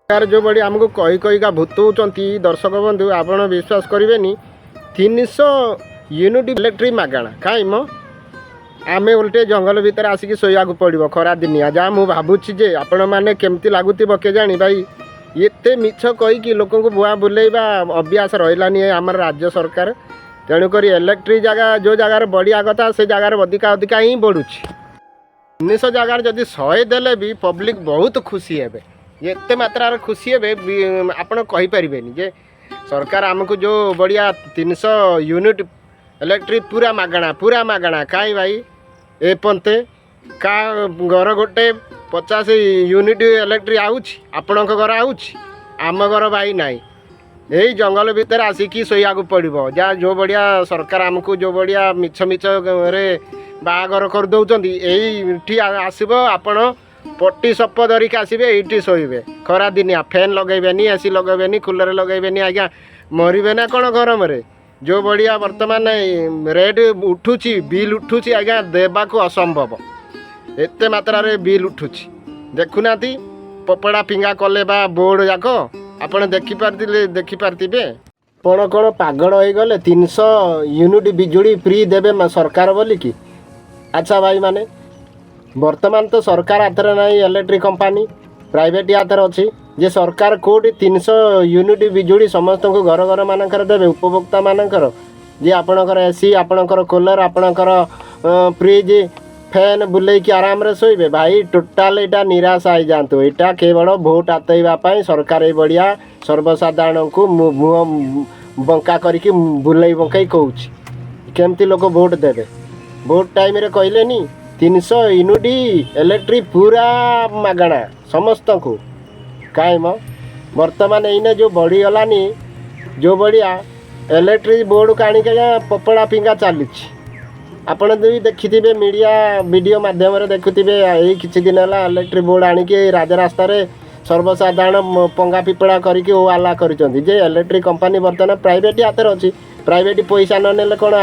ସରକାର ଯେଉଁଭଳି ଆମକୁ କହି କହିକା ଭୂତଉଛନ୍ତି, ଦର୍ଶକ ବନ୍ଧୁ, ଆପଣ ବିଶ୍ୱାସ କରିବେନି, 300 ୟୁନିଟ୍ ଇଲେକ୍ଟ୍ରିକ୍ ମାଗଣା। କାଇଁ ମ, ଆମେ ଓଲଟେ ଜଙ୍ଗଲ ଭିତରେ ଆସିକି ଶୋଇବାକୁ ପଡ଼ିବ ଖରା ଦିନିଆ। ଯାହା ମୁଁ ଭାବୁଛି ଯେ ଆପଣମାନେ କେମିତି ଲାଗୁଥିବ କେଜାଣି ଭାଇ। ଏତେ ମିଛ କହିକି ଲୋକଙ୍କୁ ଭୁଆଁ ବୁଲେଇବା ଅଭ୍ୟାସ ରହିଲାନି ଏ ଆମର ରାଜ୍ୟ ସରକାର। ତେଣୁକରି ଇଲେକ୍ଟ୍ରିକ୍ ଜାଗା ଯେଉଁ ଜାଗାରେ ବଢ଼ିବା କଥା, ସେ ଜାଗାରେ ଅଧିକା ଅଧିକା ହିଁ ବଢ଼ୁଛି। 300 ଜାଗାରେ ଯଦି 100 ଦେଲେ ବି ପବ୍ଲିକ୍ ବହୁତ ଖୁସି ହେବେ। ଏତେ ମାତ୍ରାରେ ଖୁସି ହେବେ ଆପଣ କହିପାରିବେନି ଯେ ସରକାର ଆମକୁ ଯେଉଁ ବଢ଼ିଆ 300 ୟୁନିଟ୍ ଇଲେକ୍ଟ୍ରିକ୍ ପୁରା ମାଗଣା, ପୁରା ମାଗଣା। କାଇଁ ଭାଇ, ଏ ପନ୍ତେ କା ଘର ଗୋଟେ 50 ୟୁନିଟ୍ ଇଲେକ୍ଟ୍ରିକ୍ ଆଉଛି? ଆପଣଙ୍କ ଘର ଆଉଛି? ଆମ ଘର ଭାଇ ନାହିଁ। ଏଇ ଜଙ୍ଗଲ ଭିତରେ ଆସିକି ଶୋଇବାକୁ ପଡ଼ିବ। ଯାହା ଯେଉଁ ବଢ଼ିଆ ସରକାର ଆମକୁ ଯେଉଁ ବଢ଼ିଆ ମିଛ ମିଛରେ ବାହାଘର କରିଦେଉଛନ୍ତି। ଏଇଠି ଆସିବ ଆପଣ, ପଟି ସପ ଧରିକି ଆସିବେ, ଏଇଠି ଶୋଇବେ। ଖରା ଦିନିଆ ଫ୍ୟାନ୍ ଲଗେଇବେନି, ଏସି ଲଗେଇବେନି, କୁଲର୍ ଲଗେଇବେନି, ଆଜ୍ଞା ମରିବେ ନା କ'ଣ ଗରମରେ? ଯେଉଁ ବଢ଼ିଆ ବର୍ତ୍ତମାନ ରେଟ୍ ଉଠୁଛି, ବିଲ୍ ଉଠୁଛି ଆଜ୍ଞା, ଦେବାକୁ ଅସମ୍ଭବ। ଏତେ ମାତ୍ରାରେ ବିଲ୍ ଉଠୁଛି। ଦେଖୁନାହାନ୍ତି, ପପଡ଼ା ଫିଙ୍ଗା କଲେ ବା ବୋର୍ଡ଼ ଯାକ ଆପଣ ଦେଖିପାରିଥିଲେ, ଦେଖିପାରିଥିବେ। ଆପଣ କ'ଣ ପାଗଳ ହେଇଗଲେ 300 ୟୁନିଟ୍ ବିଜୁଳି ଫ୍ରି ଦେବେ ସରକାର ବୋଲିକି? ଆଚ୍ଛା ଭାଇମାନେ, ବର୍ତ୍ତମାନ ତ ସରକାର ହାତରେ ନାହିଁ ଇଲେକ୍ଟ୍ରିକ୍ କମ୍ପାନୀ, ପ୍ରାଇଭେଟ୍ ହାତରେ ଅଛି ଯେ ସରକାର କେଉଁଠି 300 ୟୁନିଟ୍ ବିଜୁଳି ସମସ୍ତଙ୍କୁ ଘର ଘର ମାନଙ୍କରେ ଦେବେ, ଉପଭୋକ୍ତା ମାନଙ୍କର, ଯେ ଆପଣଙ୍କର ଏସି, ଆପଣଙ୍କର କୁଲର୍, ଆପଣଙ୍କର ଫ୍ରିଜ୍, ଫ୍ୟାନ୍ ବୁଲେଇକି ଆରାମରେ ଶୋଇବେ। ଭାଇ, ଟୋଟାଲ୍ ଏଇଟା ନିରାଶ ହେଇଯାଆନ୍ତୁ। ଏଇଟା କେବଳ ଭୋଟ ହାତେଇବା ପାଇଁ ସରକାର ଏଇ ବଢ଼ିଆ ସର୍ବସାଧାରଣଙ୍କୁ ମୁହଁ ବଙ୍କା କରିକି ବୁଲେଇ ବଙ୍କେଇ କହୁଛି, କେମିତି ଲୋକ ଭୋଟ ଦେବେ। ଭୋଟ ଟାଇମ୍ରେ କହିଲେନି 300 ୟୁନିଟ୍ ଇଲେକ୍ଟ୍ରିକ୍ ପୁରା ମାଗଣା ସମସ୍ତଙ୍କୁ? କାଇଁ ମ, ବର୍ତ୍ତମାନ ଏଇନେ ଯେଉଁ ବଢ଼ିଗଲାନି, ଯେଉଁ ବଢ଼ିଆ ଇଲେକ୍ଟ୍ରିକ୍ ବୋର୍ଡ଼କୁ ଆଣିକି ଆଜ୍ଞା ପପଡ଼ା ଫିଙ୍ଗା ଚାଲିଛି। ଆପଣ ବି ଦେଖିଥିବେ, ମିଡ଼ିଆ ଭିଡ଼ିଓ ମାଧ୍ୟମରେ ଦେଖୁଥିବେ। ଏଇ କିଛି ଦିନ ହେଲା ଇଲେକ୍ଟ୍ରିକ୍ ବୋର୍ଡ଼ ଆଣିକି ରାଜରାସ୍ତାରେ ସର୍ବସାଧାରଣ ପଙ୍ଗା ପିପଳା କରିକି ଓ ଆଲା କରିଛନ୍ତି ଯେ ଇଲେକ୍ଟ୍ରିକ୍ କମ୍ପାନୀ ବର୍ତ୍ତମାନ ପ୍ରାଇଭେଟ୍ ହାତରେ ଅଛି। ପ୍ରାଇଭେଟ୍ ପଇସା ନ ନେଲେ କ'ଣ